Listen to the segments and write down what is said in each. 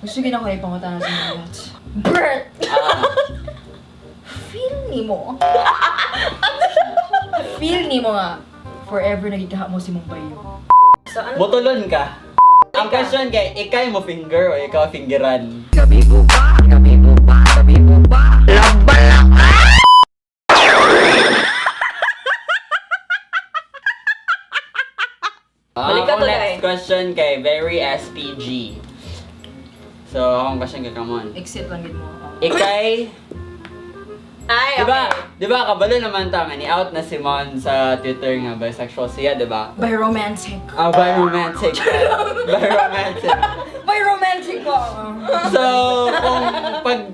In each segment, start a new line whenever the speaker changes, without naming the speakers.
Gusto gina ko na ipangutana sa mga lahat. Bert!
Ah,
Feel ni mo. Feel ni mo nga. Forever nagigkaha mo si mong bayo.
So, ano?
Botolon ka. Ang question kay, ikay mo finger o ikaw fingeran?
Balik ka
Ang
to,
next
Day.
question kay very SPG. So, akong question kay Kamon.
Exit lang gid mo.
Ikay,
Ay,
di ba,
okay.
di ba, kabalo naman ta nga, ni-out na si Mon sa Twitter nga, bisexual siya, di ba?
By romantic.
Ah, bi-romantic. Bi-romantic.
By romantic ko.
So, kung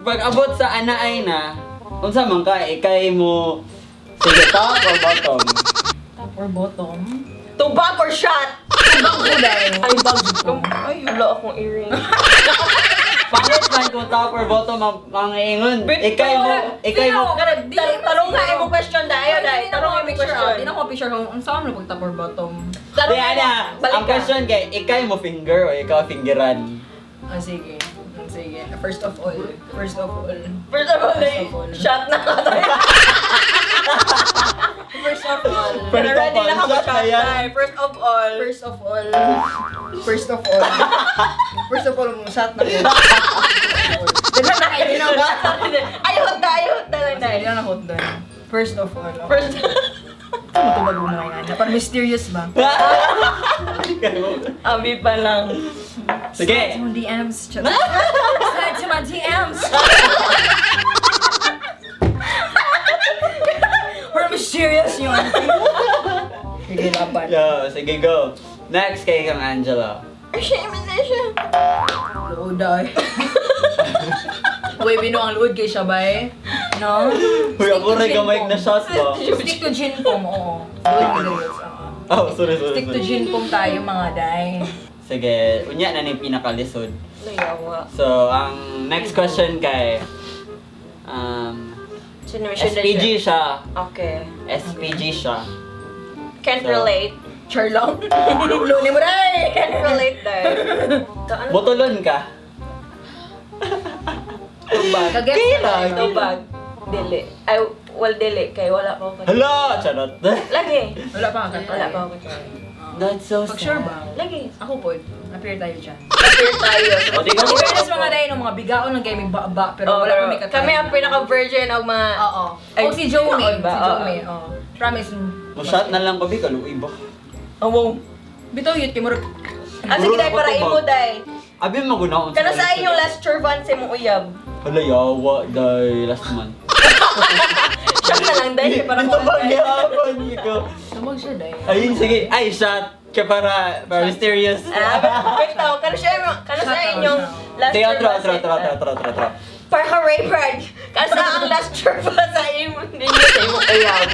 pag abot sa anaay na, unsa man ka, ikay mo, sige, top or bottom?
Top or bottom?
Tubag or shot?
Tubag ko dahil.
Ay, bag ko. Ay, wala akong earring.
Pangit man kung top or bottom ang ingon. Ikay mo, ikay mo.
Tarong nga imong question dai, ayo dai. Tarong nga imong question.
Di na ko picture kung unsa man pag top or bottom.
Tarong
Di,
nga
ana,
balik
ang
ka.
question kay, ikay mo finger o ikaw fingeran?
Ah, sige. Ah, sige. First of all. First of all.
First of all,
First of all.
shot na ka tayo.
First of all.
First of
Ready
all,
na ka
shot na
shot
yan.
dai. First of all.
First of all. First of all. First of all, shot na ko.
Daghan na kayo na. Ay, hot da, ay, hot da lang
Sige,
dai.
di na na-hot doon. First of all. Okay.
First.
Ito matubag mo mga yan. Parang mysterious ba?
Abi pa lang.
Sige.
Slide to my DMs. Charot. Slide to my DMs. Parang mysterious yun. Sige, laban.
Yo, sige, go. Next kay kang Angela.
Ay, shame na siya.
Luod ay. Uy, bino ang luod kay siya ba eh? No?
Uy, ako rin gamay na shot ba?
Stick to gin pom, oo. Luod kay oo.
Oh, sorry, sorry,
Stick to
sorry.
gin pom tayo mga day.
Sige, unya na ni pinakalisod.
Nayawa.
So, ang next question kay
Sino siya na
SPG
siya?
siya.
Okay.
SPG siya.
Can't
So-
relate.
Char lang. Luni mo day!
Can't relate dai. To ano?
Botolon ka.
Tubag.
Kagets
Kaya
na tayo.
Tubag. Dili. Ay, well, dili. Kay wala pa ako.
Hala! Charot.
Lagi.
Wala pa kang
Wala pa ako try.
That's so
Pag sure ba?
Lagi.
Ako po, appear tayo dyan.
Appear tayo.
O, di ka
In fairness mga day, no, mga bigaon ng gaming ba pero
Oh,
wala kami katry.
Kami ang pinaka-virgin og mga...
Oo.
Ay,
O si Joey.
noon ba?
Si
Oo.
Joey, oo. Promise.
Mo shot na lang kabi kaluoy ba?
Oh, wow.
Bitaw yun, kay Murag.
Ah, sige
Bro,
dai, para
ako to
imo
ba?
dai.
Abi maguna
Kano sa inyong last churvan sa imong uyab?
Hala yawa day last month.
Shot na lang dai, para
Dito ba gihapon ko?
Tumag siya, day.
Ayun sige, ay shot ka para mysterious.
Ah, wait tao, kano siya kano sa
Shot daw
inyong
siya.
last
Sige, otro,
churvan
otro,
sa-
otro, otro, otro, otro, otro.
Para ka Ray Brad. Kano sa ang last churvan sa imo ninyo sa imong uyab?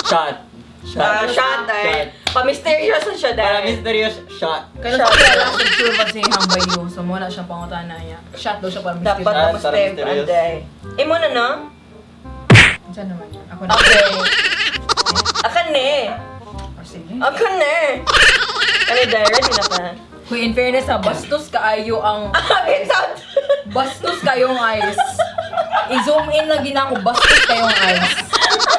Shot. Shot.
Ah, shot dai. Pa-mysterious na siya
Para
dai.
mysterious shot.
Kaya sa kaya last sure pa si Hambayo, so muna siyang pangutana niya. Shot daw siya para
Dapat
mysterious.
Ah,
tapos
para
tayo
mysterious.
anday. Imo na no?
Saan naman yan? Ako na.
Okay. Akan ni.
Oh, sige.
Akan ni. Kani dai, ready na ka?
Kung in fairness ha, bastos kaayo ang
Ah, bitaw.
bastos kayong eyes. I-zoom in lang gina ako, bastos kayong eyes.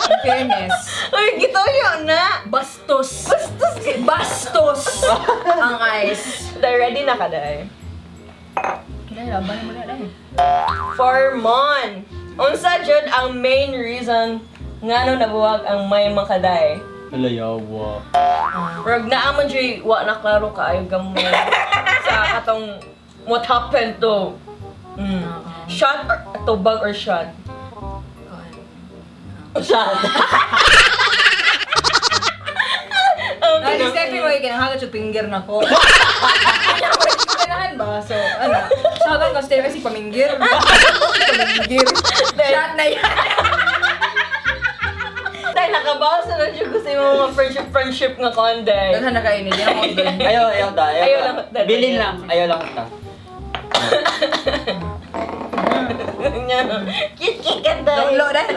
In fairness.
Uy, gituyo na.
Bastos.
Bastos ka.
Bastos ang eyes.
Dai, ready na ka dai.
Dahil, laban mo na dahil.
For Mon, unsa jud ang main reason ngano nabuwag ang may makaday?
Hala yawa.
Rag naa man jud wa na klaro kaayo gamay sa katong what happened to shot or tubag or shot.
Shot.
Ay, si Steffi mo, kinahagat yung finger na ko. Kinahan ba? So, ano? Shout out ka, Steffi, si paminggir. Paminggir. Shot na yan.
Dahil nakabawas na lang jud ko sa imong mga friendship friendship nga konde.
Daghan na kayo ni Di ako doon.
Ayaw, ayaw ta.
Ayaw
Ayaw
lang
ta.
ta.
Bilin lang. Ayaw lang ta.
Cute cute ka dai.
Lo, dahil.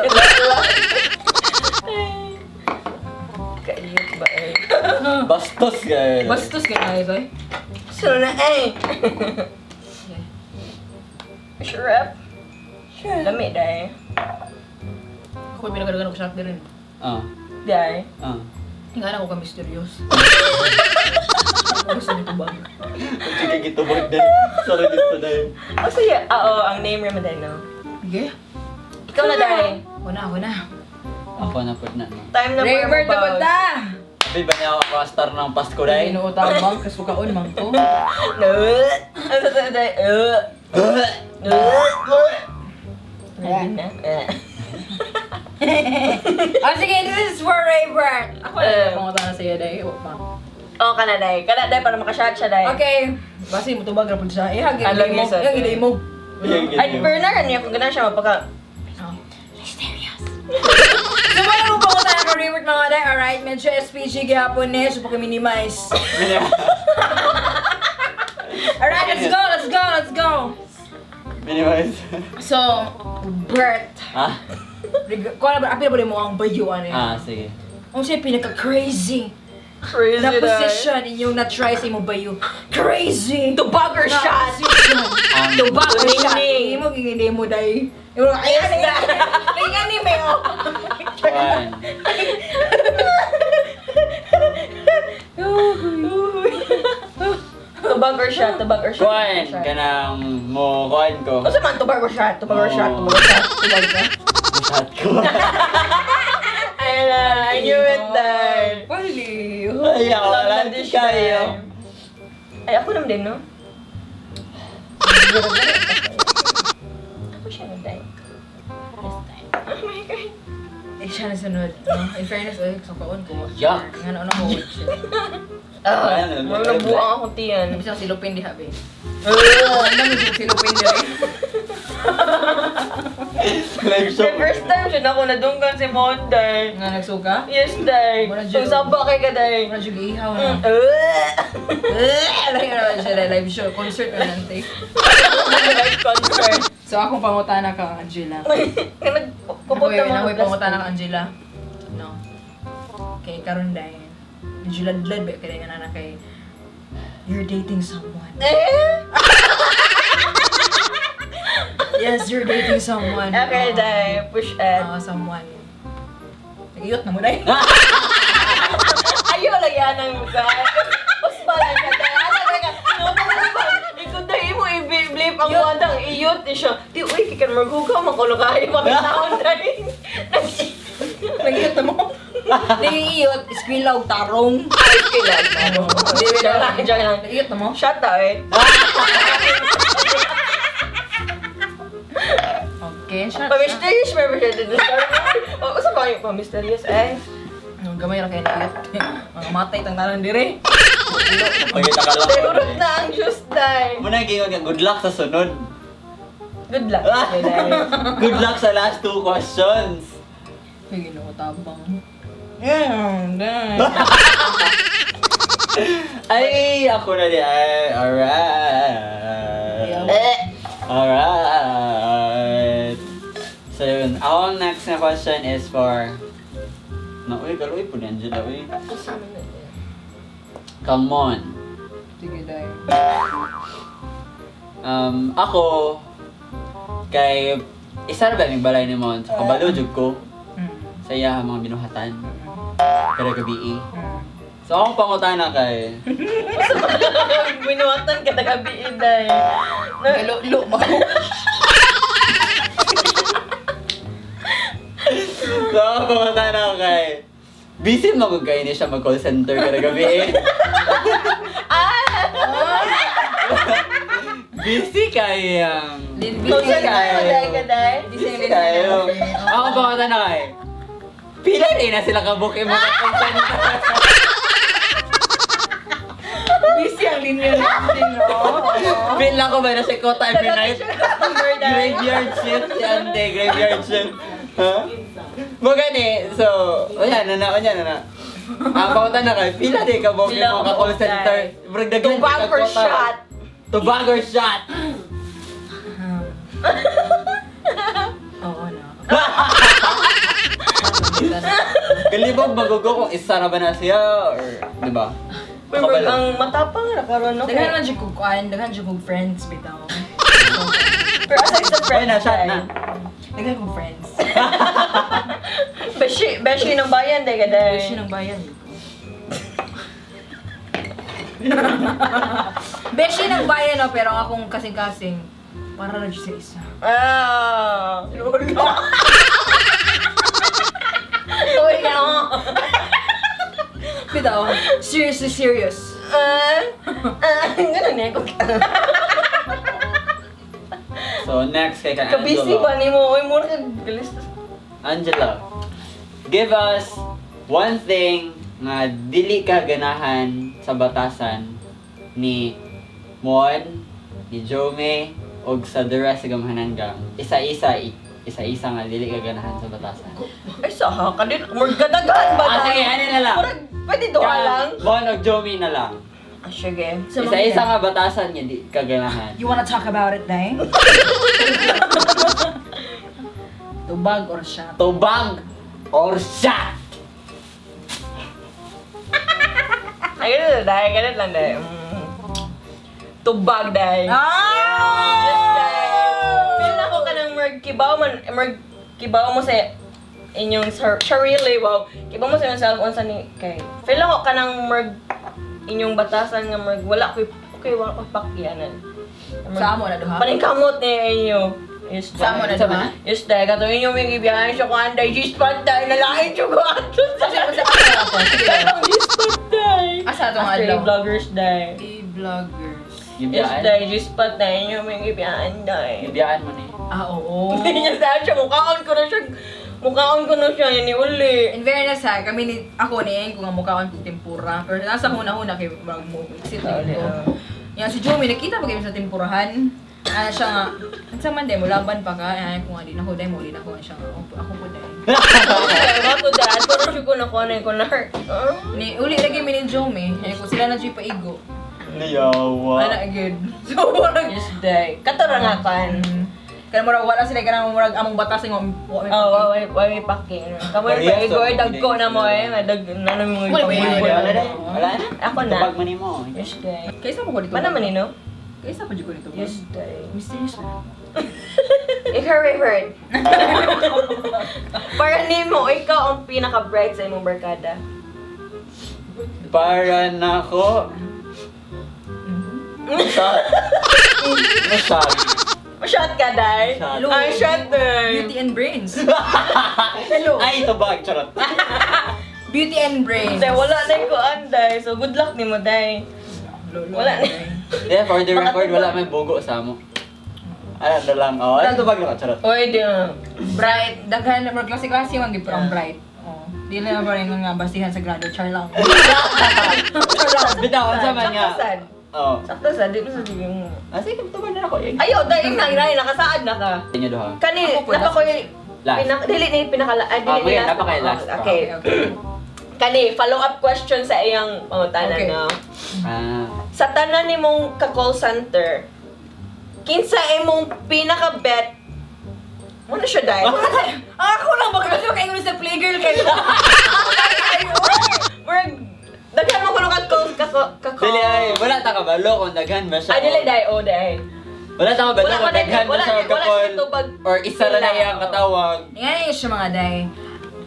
Kaiyot ba eh?
Bastos guys.
Bastos ka na, eh.
So na eh. Sure. Lami day.
Ako pinagadagan ko shot din.
Ah,
Day.
ah.
Nga na ako ka mysterious. Ako gusto nito bag.
Sige, gitubag din. Sorry dito dahil.
Oh, sige. Ah, oo, ang name raman day, no?
Sige.
Ikaw na, day.
Ako na, ako na.
Ako na po na. No.
Time na
Raybert na
mabag.
punta!
Abi ba niya ako star ng Pasko dahil?
Inuutang kasukaon man ko.
No. Ano sa day? Ready na? Eh.
Ah, sige, this is for Raybert. Ako na
Eh.
pangutan na sa'yo, day. Wa pa.
Oh, kana day. Kana day para makashot siya day.
Okay. Basi mo tubag ra pud siya. Eh, hagi
Alam
mo.
niya sa-
Yang ilay mo.
Ay, Bernard, niya kung ganun siya mapaka...
Oh. Mysterious. So, wala mo pangutan ka Raybert mga day. Alright, medyo SPG gihapon ni. So, paki-minimize. Alright, let's go, let's go, let's go.
Minimize.
So, Bert.
Ah?
Kuha na ba, apil ba mo ang bayuan eh?
Ah, sige.
Ang siya pinaka-crazy
Crazy
na position inyong na-try sa imong bayo. Crazy!
Tubag or
Na
shot!
position.
Ang
Tubag or shot.
Ningning.
Imo gingindi mo day. Imo ay ay ay anime oh.
One.
Tubag or shot, tubag or shot.
Kuan, kanang mo kuan ko.
Unsa man tubag or shot, tubag or shot, tubag or shot, tubag ka.
Shot ko.
Ayun na, I knew it, day.
Pali.
Ay, ako
Love
wala
na dish,
kayo.
day. Ay, ako naman din, no? Ako siya na, day. This time. Oh my God.
Eh siya na sunod. No? In fairness, ay sa kaon ko.
Yuck.
Nga na ko.
Ah,
Ayun,
mga nabuang akong tiyan.
Nabisa si Lupin diha be. Oh, ang dami si Lupin diha.
Live show.
The first time siya na ako nadunggan si Monday.
Nga nagsuka?
Yes, day.
Wala dyan.
Kung saba kay ka, day.
Wala jud ihaw na.
Eh.
Eh, Lahi na siya live show, concert na nante.
Live concert.
So akong pangutana ka Angela.
Nga nagkupot na mga
Ako'y pangutana ka Angela. No. Kay karon dahil medyo ladlad ba kay nga nana kay you're dating someone.
Eh?
Yes, you're dating someone.
Okay,
Oo.
day. Push it.
Oo, someone. Nag-iyot na mo dahil.
Ayaw lang yan ang mukha. Uspa lang siya, day. Ano ka ka? No, talaga ba? Ikaw day mo i-blip ang wadang iyot ni siya. Di, uy, kikan maghugaw, makulong kayo makitaon day.
Nag-iyot na mo. Nag-iyot, squilaw tarong.
Ay, kailan.
Di
Joke lang, joke lang.
Nag-iyot na mo?
Shut up, eh.
Okay, shut up.
Pa-mysterious, may siya dito. Oh, sa ba yung pa-mysterious, eh?
Ang gamay ra kayo nag-iyot. Mga matay tang tanan dire.
Pagkita ka lang.
Day, urot na ang juice, day.
Muna gingon ka, good luck sa sunod.
Good luck. Okay, day.
Good luck sa last two questions.
Ay, ginoo tabang. Yeah, dai.
Ay, ako na di. Ay, alright.
Eh.
Alright. So yun, our next na question is for... Na, uy, galoy po ni Angela, uy. Come on.
Sige, dai.
Ako, kay... Isa ra ba yung balay ni Mon? Sa kabalo, jud ko. Sa iya mga binuhatan. Kada gabi eh. So akong pangutana kay...
Binuhatan ka na gabi, day.
Galo-lo ba ko?
So akong pangutana kay... Busy mo kung kayo ni siya mag-call center kada gabi eh. Busy kay...
Busy
Call center mo, day, ka, day.
Busy kayo. Ako pangutana kay... Pila din na sila kabook yung mga call center.
Busy ang linya natin, no?
Pila ko ba na si Kota every night?
Customer, day.
Graveyard shift si Ante, graveyard shift. Ha? Mo gani, so, wala na na, wala na na. Ang pautan na kayo, pila di ka book
Pila
yung mga
ka
call
book,
center. Murag daghan
Tubag
ka
or
kota.
shot.
Tubag or shot.
Oo na.
Galibog magugo kung isa na ba na siya or, di ba?
Uy, bro, ang matapang na karon no?
Daghan man jud kog kuan, daghan jud kog friends bitaw. So,
Pero aside sa
Oy,
friends,
na, shot
day.
na.
Nagay kong friends.
Beshi, beshi ng bayan, day ka, day.
Beshi ng bayan. Beshi ng bayan, no, pero ang akong kasing-kasing, para lang siya sa isa.
Ah. Lolo. Uy, ka.
Bitaw, seriously serious.
Ah, ah, ganun eh.
So, next kay kang
Kabisi
Angelo.
ba ni mo? Uy, mura ka galis.
Angela, give us one thing nga dili ka ganahan sa batasan ni Mon, ni Jome, og sa the rest sa Gamhanan Gang. Isa-isa, isa-isa nga dili ka ganahan sa batasan.
Ay, saha ka din. Murag gadaghan ba?
Ah, sige, ano na lang?
Murag, pwede duha lang.
Mon og Jome na lang.
Ah, sige.
Sa mga-
Isa-isa nga batasan nga di ka ganahan.
You wanna talk about it, Day? Tubag or shot?
Tubag or shot!
Ay, ganun lang, day. Ganun lang, day. Tubag, day.
Ah!
Feel na ako ka ng murag kibaw man, murag kibaw mo sa inyong sarili, wow. Kibaw mo sa inyong self unsa ni kay. Feel ako ka ng murag inyong batasan nga murag wala koy okay wala koy pakyanan.
Sa amo na duha?
Paningkamot ni inyo. Yes,
Sa amo na
Sa
duha?
Yes, dahil katong inyong may gibiyahan siya kuan dahil G-spot dahil nalain siya ko ato sa
Sige, sa ako. Sige.
Katong G-spot dahil.
Asa atong
After
adlaw?
vloggers dahil.
E-vloggers.
Yes,
Gibiyaan.
dahil G-spot dahil inyong may gibiyahan dahil.
Gibiyaan mo ni.
Ah, oo.
Hindi niya sa siya, mukhaon ko na siya. Mukhaon ko na siya, yun uli.
In fairness ha, kami ni, ako ni ko nga mukhaon kong tempura. Pero nasa huna-huna kay mag mo exit
Ah,
ko. Yan si Joey nakita ba kayo sa tempurahan? Ano siya nga, unsa man day mo laban pa ka? Ano ko nga di nako day mo uli nako siya nga. Ako, ako po day.
Kaya ko dahil, pero siya ko na ko na ko na hurt. Ah?
Ni uli lagi mi ni Joey, ay ko sila na jud paigo.
Niyawa.
Ana good. So murag
Yes, day. Kato ra nga kan.
Kaya murag wala sila kanang murag among batas nga wa may
Oh, wa wa may packing. Kamo yung
Parehas
paigo,
sa
dagko na mo eh. Madag na na mo.
Wala, wala,
Wala na. Wala na.
Ako na.
Tubag man nimo.
Yes, day.
Kaysa mo ko dito.
Mana man nino?
Kaysa pa jud ko dito.
Yes, day.
Mysterious na.
Ikaw, Rayford. Para nimo, ikaw ang pinaka-bright sa imong barkada.
Para nako. Shot. Shot.
Shot ka, day.
Shot.
Ang shot, day.
Beauty and brains. Hello.
Ay, tubag. Charot.
Beauty and brains.
Day, wala na yung kuan, day. So, good luck nimo, day.
Lolo,
Wala na.
Yeah, for the record, wala may bugo sa amo. Ano na lang. Oh, ano tubag na ka? Charot.
Oy, di na.
Bright, daghan na klase-klase man gyud pero ang bright. Oh. Di na ba rin nga basihan sa grado char lang. Char lang.
Bitaw, unsa man nga.
Sakto sad.
Oh.
Sakto sad, di mo sa sige mo.
Ah, sige, tubag na ako.
Ayaw, day, na, na, nakasaad na ka.
Inyo duha.
Kani,
Ako po,
napa ko'y
Last.
Pinak, dili ni pinaka ay, dili
Ah,
ni
wait,
last.
napa kay last pa.
Okay.
Okay.
Kani, follow up question sa iyang pangutana
Okay.
na.
Ah.
Sa tanan nimong ka-call center, kinsa imong pinaka-bet? Muna siya dahil.
Ah, ako lang ba kasi makaingon sa playgirl kayo.
Murag, daghan mo kuno ka-call ka-call.
Dili ay, wala ta kabalo kung daghan ba siya.
Ay, dili dahil, oh dahil.
Wala ta kabalo
Wala
kung
pa na-
daghan ba
wala
siya
na- wala
magka-call.
siya tubag.
Or isa ra na iyang katawag.
Nga na siya mga day.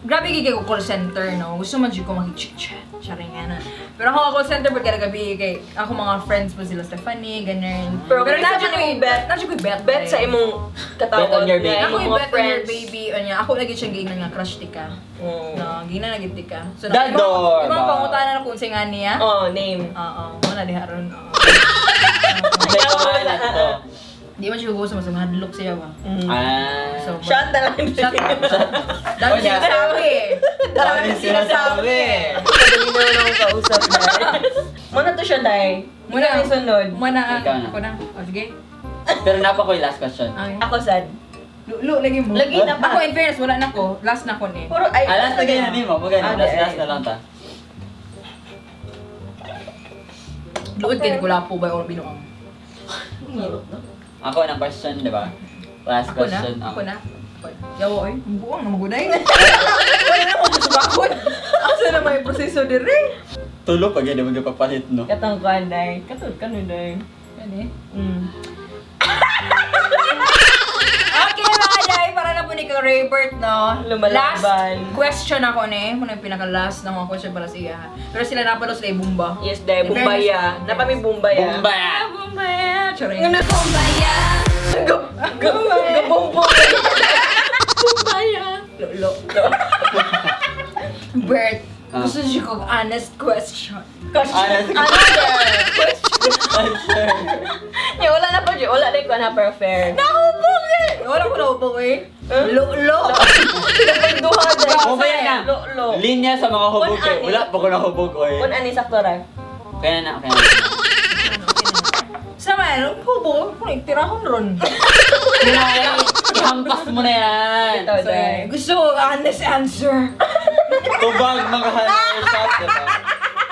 Grabe gid kay ko call center no. Gusto man jud ko maki-chit-chat. Charing nga na. Pero ako nga call center pag kada gabi kay ako mga friends po sila Stephanie, ganun.
Pero kinsa
na
man imong bet?
Na ko bet.
Bet sa
day.
imong katawag
Bet on your baby.
na
Ako
imong
yung
mga
bet on your
friends.
baby. Anya, ako lagi siyang giingnan nga crush tika. No, gina na gid tika. So,
The door,
Imong
ba?
pangutana na kung unsay nga niya.
Oh, name.
Oo, wala diha ron. Oo.
May pangalan to.
Di man siya gusto mas mahadlok siya ba.
Ah.
So,
Shot na lang.
Shot. Dami
Onya.
sinasabi eh.
Dami sinasabi.
Madali naman ako kausap, Day. Muna to siya, Day.
Muna.
Muna yung sunod.
Muna ang
Ikaw na.
ako na. O sige.
Pero napa ko yung last question.
Ay.
Ako sad.
Lu, lagi mo.
Lagi na pa.
Ako in fairness wala na ko. Last na ko ni.
Puro, ay,
Ah, last na ganyan nimo. Maganda.
Ah,
Last
di,
last
ay.
na lang ta.
Luod kay ko lapo ba or binuang.
Ako ng question, di ba? Last
Ako na.
question. ah.
Ako na. Ako na. Yawa oy, ang buang na maguday. Wala na akong subakod. Asa na may proseso dire?
Tulo pag hindi magpapalit, no?
Katong kuan, Day. Katong kanu, Day.
Ano eh?
Mm.
Raybert, no?
Lumalaban.
Last question ako ni. Muna yung pinaka-last na mga question para sa iya. Pero sila napalo sila ibumba.
Yes, dahil bumbaya. Napami bumbaya.
Bumbaya!
Bumbaya! Charing.
Ngano? Bumbaya! Gabombo. Bumbaya.
Lolo. Bert,
Ah.
gusto siya kong honest question.
Question.
Honest.
Answer.
Answer.
Yeah, wala na pa, wala na ko na pero fair.
Nahubog eh! Wala ko nahubog eh.
Huh?
Lolo!
Pinagduha dahil.
Bumbaya na!
Lo, lo.
Linya sa mga hubog
Kun
kay.
ani.
Wala pa ko nahubog oy.
Kun ani sakto ra.
Kaya na, kaya na.
Sa man, hubog, kung tirahon ron.
Pinay, ihampas mo na yan.
Ito,
So, eh, gusto ko honest answer.
Tubag mga or shot, diba?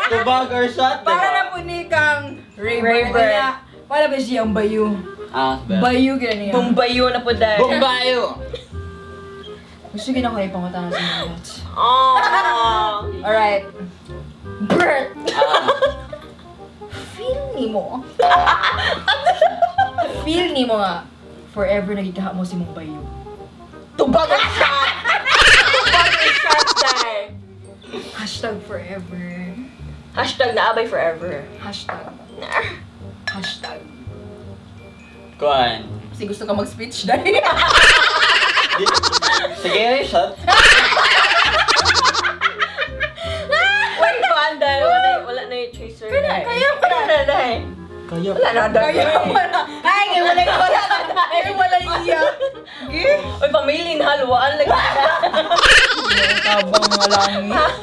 Tubag or shot, diba?
Para na po ni kang Raybert.
Raybert.
Kaya, para ba siya ang bayo?
Ah, ba?
Bayo ganyan.
Bumbayo na po dahil.
Bumbayo!
Gusto gina ko na ipangutana sa mga bats.
Oh.
Alright. Bert!
Ah,
Feel ni mo. Feel ni mo nga. Forever nagikaha mo si mong bayo.
Tubag or shot. Tubag or shot dahil.
#forever.
#naabay forever.
Hashtag. Hashtag.
Kuan.
Kasi gusto ka mag-speech dahil.
Sige, ay, shot.
Wait, kuan dahil. Wala, wala na yung chaser dahil.
Kaya mo
Wala na dahil.
Kaya.
Wala na dahil.
Kaya mo na. Ay, ngayon wala wala na. Ngayon wala iya. Ge?
Uy, pamilin halwaan lagi.
Tabang mga langit.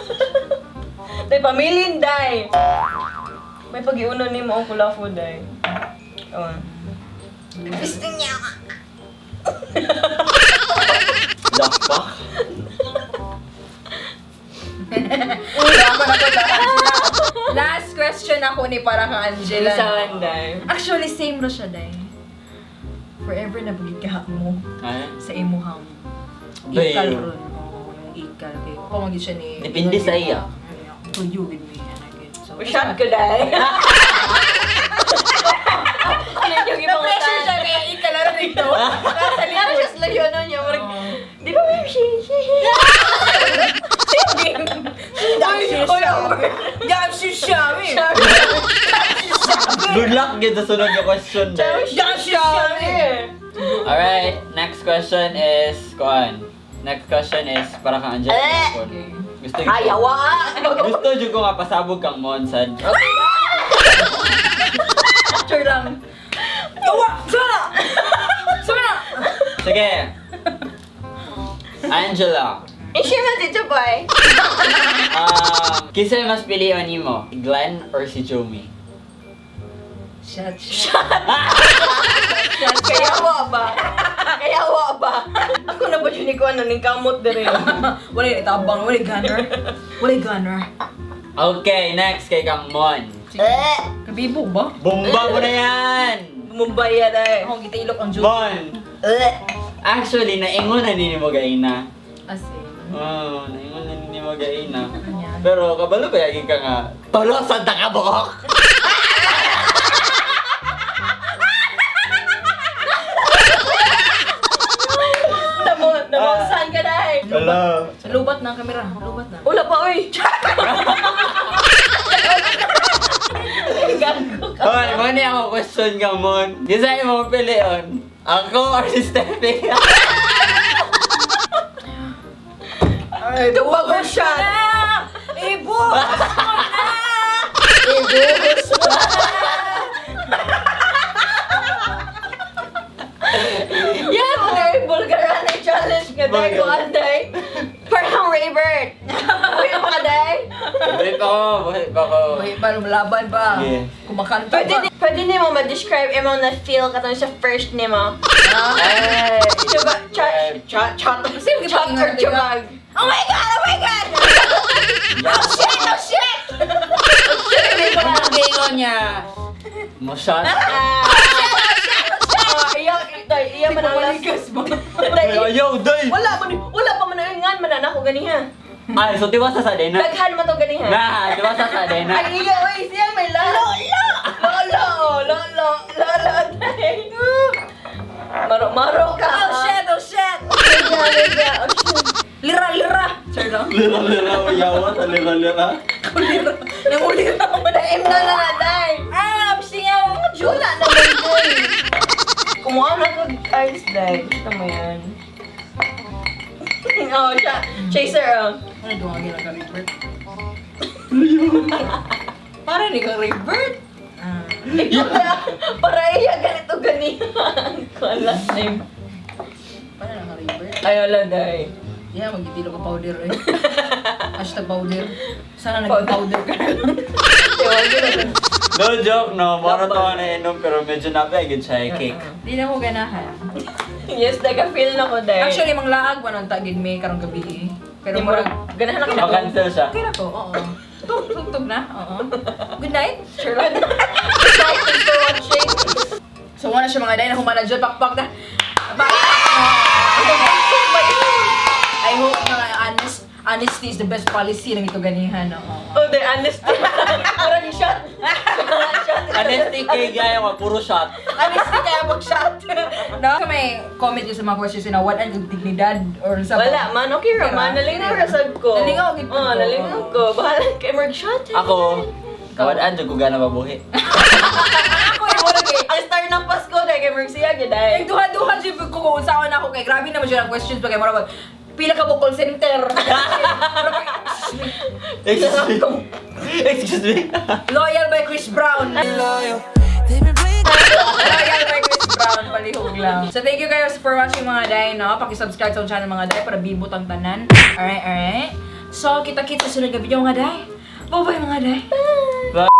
Day, pamilin day. May pag-iuno ni mo ang kulafo day. Oh.
Gusto niya ka.
The fuck?
Wala ko na ko Last question ako ni para kang Angela.
Isawan day.
Actually, same ro siya, day. Forever na bugid mo
Ay?
sa imuhang
Bayo.
ikal ron. Oo, yung ikal. Kay pamagid siya ni...
Depende sa iya.
To you with me. Ana, gid. So,
Shot ko day. Ano yung ibang
Na-pressure siya kaya ikal na rin ito. Nasa
Ano
likod.
siya sa layo ano niya? Marag,
Oo.
di ba may shi shi
Oy, Gab si Shami.
Good luck gid sa sunod na question. Day.
Gab si Shami.
Alright, next question is kuan. Next question is para kang Angela.
Eh!
Gusto
Ay, awa!
Gusto jud ko nga pasabog kang Mon sad.
Sure lang. Yawa! Sana! Sana!
Sige. Angela.
I-share man si Chubay.
Kinsa mas pilion nimo? Glenn or si Jomi?
Shut, shut.
Kaya wa ba? Kaya wa ba? Ako na ba yun ko ano ning kamot dire.
Wala yung itabang, wala yung gunner. Wala yung gunner.
Okay, next kay Kang Mon.
Eh!
Kabibo ba?
Bomba mo na yan!
Mumbai ya day.
Ako gitailok ang joke.
Mon!
Eh!
Actually, naingon na nini mo gaina.
As in.
Oo, oh, naingon na nini mo gaina.
Ganyan.
Pero kabalo ba yagin ka nga? Tolo sa takabok!
Namo, namo saan ka day?
Hello.
Sa lubat na ang kamera. Lubat na.
Wala pa oy. Gago ka.
Hoy, mo ni ako question ka, Mon. Di sa imo pilion. Ako or si Steffi?
Ay,
Tubag or shot?
Ibuhos mo na!
Ibuhos mo na. Yeah, very Bulgaran na challenge nga day ko anday. Parang Raybert. Uy, ano ka day?
Buhay pa ko, buhay pa ko.
Uy, paano malaban ba?
Sige.
Kumakanta
Pwede,
ba?
pwede ni mo ma-describe imong na-feel katong sa first ni mo.
Ay!
Chubag, cha, cha, cha,
Kasi
chat or chubag.
Oh my God! Oh my God! Oh shit! Oh shit!
Ang gingon niya. Mo shot.
Ah, iya, day, iya man ang last.
Pamaligas ba?
Day,
Ayaw, day!
wala man, wala pa man ang ngan man na ako ganiha.
Ay, so tiwasa sa dena.
Daghan man to ganiha.
Na, tiwasa sa dena.
Ay, iya, oy, siya may la. Lolo! Lolo, lolo, lolo, day. Maro, maro ka.
Oh shit! Oh shit!
Oh my Maliga. Oh, shit.
Lira, lira. Sure lang.
Lira-lira o yawa, lira-lira.
Ulira. Nangulira mo na.
Taim na na na, day.
Ah, singaw.
Wala naman, boy. Kumuha na kag ice, day. Gusto mo yan. Oh, siya. Chaser, oh.
Ano duwagin ang ka-revert? Para ni kang revert. Ah.
Ikaw na. Para iya ganito ganihan. Ko last name.
Para na ka-revert.
Ay, wala, day.
Yeah, magitilo ka powder eh. #powder. Sana naging powder ka na lang.
Ewan ko na.
No joke, no. Mara to na inom pero medyo nabay gud siya eh, cake.
Di na ko ganahan.
Yes, day. Ka-feel na ko, day.
Actually, manglaag ba nang tagid may karong gabi eh. Pero
Di mo
murag,
ganahan na ka.
Ma-cancel siya.
okay na ko, oo. Tug, tug, tug na, oo. Good night.
Sure lang. Good night, thanks for watching.
So, wala siya mga day na humana dyan, pakpak na. Bye! I hope na honesty is the best policy ng ito ganihan, oo.
Oh, day, honesty. Parang shot. Shot.
Honesty kay gaya ko, puro shot.
Honesty kaya mag-shot. No? So, may comment yun sa mga questions na wala ang dignidad or sa
Wala man, okay ra man. Nalingaw ra sad ko.
Nalingaw gid
Oo,
ko.
nalingaw ko. Bahala kay merg shot.
Ako, kawadaan jud ko gana mabuhi.
Ako yung wala kay
Ang star ng Pasko dahil kay merg siya gid ay.
Nagduha-duha siya ko kung saan ako kay grabe naman siya ang questions pa kay mura mag pila ka mo call center.
Excuse me. Excuse me.
Loyal by Chris Brown.
Loyal. They've been playing.
Loyal by Chris Brown palihog lang. So thank you guys for watching, mga day, no? Paki-subscribe sa akong channel, mga day, para bibot ang tanan. Alright, alright. So kita-kits sa sunod nga video, mga day. Bye-bye, mga day.
Bye.